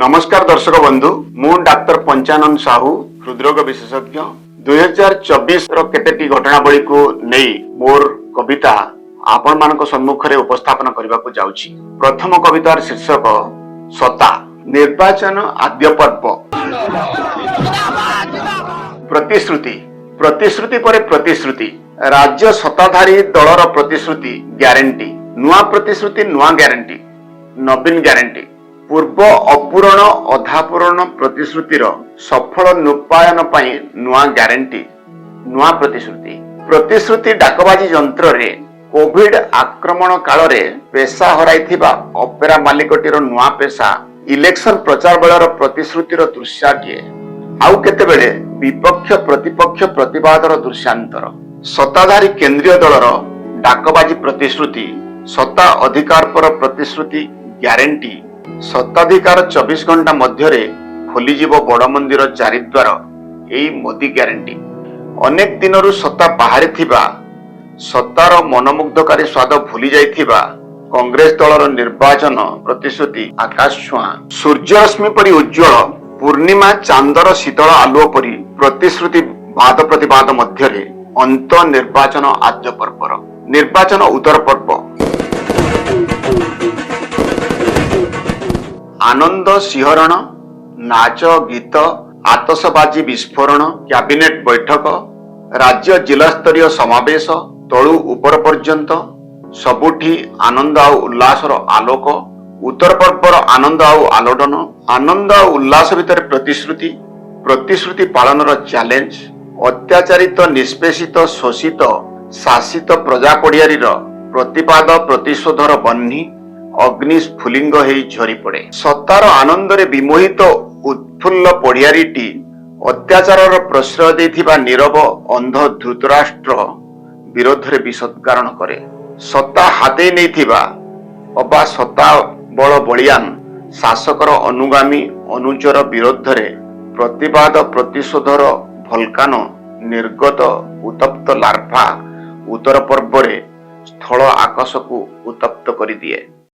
ନମସ୍କାର ଦର୍ଶକ ବନ୍ଧୁ, ମୁଁ ଡାକ୍ତର ପଞ୍ଚାନନ ସାହୁ, ହୃଦରୋଗ ବିଶେଷଜ୍ଞ। 2024ର କେତେଟି ଘଟଣାବଳୀକୁ ନେଇ ମୋର କବିତା ଆପଣମାନଙ୍କ ସମ୍ମୁଖରେ ଉପସ୍ଥାପନ କରିବାକୁ ଯାଉଛି। ପ୍ରଥମ କବିତାର ଶୀର୍ଷକ ସତ୍ତା। ନିର୍ବାଚନ ଆଦ୍ୟ ପର୍ବ। ପ୍ରତିଶ୍ରୁତି, ପ୍ରତିଶ୍ରୁତି ପରେ ପ୍ରତିଶ୍ରୁତି। ରାଜ୍ୟ ସତ୍ତାଧାରୀ ଦଳର ପ୍ରତିଶ୍ରୁତି, ଗ୍ୟାରେଣ୍ଟି। ନୂଆ ପ୍ରତିଶ୍ରୁତି, ନୂଆ ଗ୍ୟାରେଣ୍ଟି, ନବୀନ ଗ୍ୟାରେଣ୍ଟି। ପୂର୍ବ ଅପୂରଣ, ଅଧାପୂରଣ ପ୍ରତିଶ୍ରୁତିର ସଫଳ ରୂପାୟନ ପାଇଁ ନୂଆ ଗ୍ୟାରେଣ୍ଟି, ନୂଆ ପ୍ରତିଶ୍ରୁତି। ପ୍ରତିଶ୍ରୁତି ଡାକବାଜି ଯନ୍ତ୍ରରେ କୋଭିଡ ଆକ୍ରମଣ କାଳରେ ପେସା ହରାଇଥିବା ଅପେରା ମାଲିକଟିର ନୂଆ ପେସା ଇଲେକ୍ସନ ପ୍ରଚାର ବେଳର ପ୍ରତିଶ୍ରୁତିର ଦୃଶ୍ୟଟିଏ, ଆଉ କେତେବେଳେ ବିପକ୍ଷ ପ୍ରତିପକ୍ଷ ପ୍ରତିବାଦର ଦୃଶ୍ୟାନ୍ତର। ସତ୍ତାଧାରୀ କେନ୍ଦ୍ରୀୟ ଦଳର ଡାକବାଜି ପ୍ରତିଶ୍ରୁତି, ସତ୍ତା ଅଧିକାର ପର ପ୍ରତିଶ୍ରୁତି, ଗ୍ୟାରେଣ୍ଟି। ସତ୍ତାଧିକାର 24 ଘଣ୍ଟା ମଧ୍ୟରେ ଖୋଲିଯିବ ବଡ ମନ୍ଦିର ଚାରିଦ୍ୱାର, ଏଇ ମୋଦି ଗ୍ୟାରେଣ୍ଟି। ଅନେକ ଦିନରୁ ସତ୍ତା ବାହାରେ ଥିବା, ସତ୍ତାର ମନମୁଗ୍ଧକାରୀ ସ୍ୱାଦ ଭୁଲି ଯାଇଥିବା କଂଗ୍ରେସ ଦଳର ନିର୍ବାଚନ ପ୍ରତିଶ୍ରୁତି ଆକାଶ ଛୁଆଁ। ସୂର୍ଯ୍ୟରଶ୍ମି ପରି ଉଜ୍ଜ୍ୱଳ, ପୂର୍ଣ୍ଣିମା ଚାନ୍ଦର ଶୀତଳ ଆଲୁଅ ପରି ପ୍ରତିଶ୍ରୁତି ବାଦ ପ୍ରତିବାଦ ମଧ୍ୟରେ ଅନ୍ତ ନିର୍ବାଚନ ଆଦ୍ୟ ପର୍ବର। ନିର୍ବାଚନ ଉତ୍ତର ପର୍ବ। ଆନନ୍ଦ ଶିହରଣ, ନାଚ ଗୀତ, ଆତସବାଜି ବିସ୍ଫୋରଣ, କ୍ୟାବିନେଟ ବୈଠକ, ରାଜ୍ୟ ଜିଲ୍ଲାସ୍ତରୀୟ ସମାବେଶ, ତଳୁ ଉପର ପର୍ଯ୍ୟନ୍ତ ସବୁଠି ଆନନ୍ଦ ଆଉ ଉଲ୍ଲାସର ଆଲୋକ। ଉତ୍ତର ପର୍ବର ଆନନ୍ଦ ଆଉ ଆଲୋଡ଼ନ। ଆନନ୍ଦ ଆଉ ଉଲ୍ଲାସ ଭିତରେ ପ୍ରତିଶ୍ରୁତି, ପ୍ରତିଶ୍ରୁତି ପାଳନର ଚ୍ୟାଲେଞ୍ଜ। ଅତ୍ୟାଚାରିତ, ନିଷ୍ପେଷିତ, ଶୋଷିତ, ଶାସିତ ପ୍ରଜା ପଡ଼ିଆରୀର ପ୍ରତିବାଦ ପ୍ରତିଶୋଧର ବହ୍ନି ଅଗ୍ନି ସ୍ଫୁଲିଙ୍ଗ ହେଇ ଝରି ପଡେ। ସତ୍ତାର ଆନନ୍ଦରେ ବିମୋହିତ ଉତ୍ଫୁଲ୍ଲ ପଡ଼ିଆରୀଟି ଅତ୍ୟାଚାରର ପ୍ରଶ୍ରୟ ଦେଇଥିବା ନୀରବ ଅନ୍ଧ ଧୃତରାଷ୍ଟ୍ର ବିରୋଧରେ ବିଷୋଦ୍ଗାରଣ କରେ। ସତ୍ତା ହାତେଇ ନେଇଥିବା ଅବା ସତ୍ତା ବଳ ବଳିଆନ ଶାସକର ଅନୁଗାମୀ ଅନୁଚର ବିରୋଧରେ ପ୍ରତିବାଦ ପ୍ରତିଶୋଧର ଭଲକାନୋ ନିର୍ଗତ ଉତ୍ତପ୍ତ ଲାଭା ଉତ୍ତର ପର୍ବରେ ସ୍ଥଳ ଆକାଶକୁ ଉତ୍ତପ୍ତ କରିଦିଏ।